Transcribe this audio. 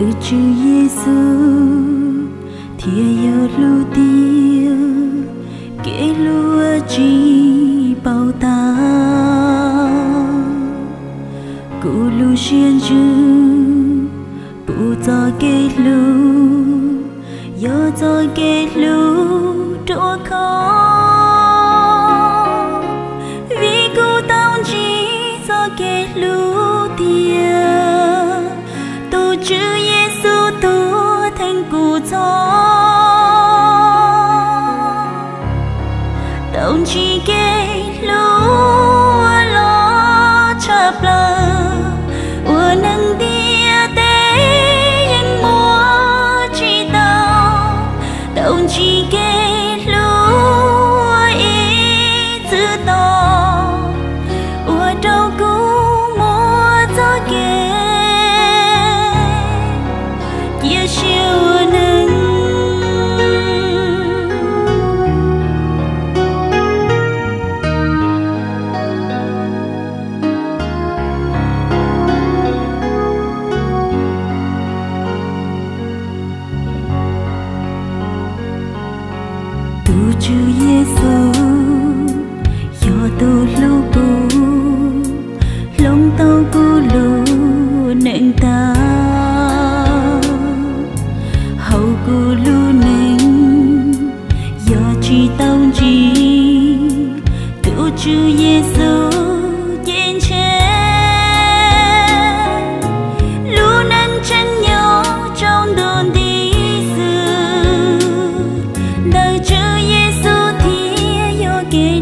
Tus Tswv Yexus thiaj yog lub tiaj, kev hlub tsis paub tas. Kuv lub siab ntsws pub txoj kev hlub, yog txoj kev hlub ruaj khov. Vim kuv tau ntsib txoj kev hlub tiag, tus Tswv Yexus tuag theej kuv txhoj. Tau ntsib kev hlub uas loj tshaj plaws, uas neeg ntiaj teb yeej muaj tsis tau. Tau ntsib kev hlub uas ib txwm tos, ua rau kuv muaj txoj kev cia siab ua neeg. Tus Tswv Yexus yog tus hlub kuv, hloov tau kuv lub neej tag. Hauv kuv lub neej yog tsis tau ntsib tus Tswv Yexus ces ntshe lub neej tseem nyob rau ntu ntiv xwb. Ntawm Tswv Yexus thiaj yog kev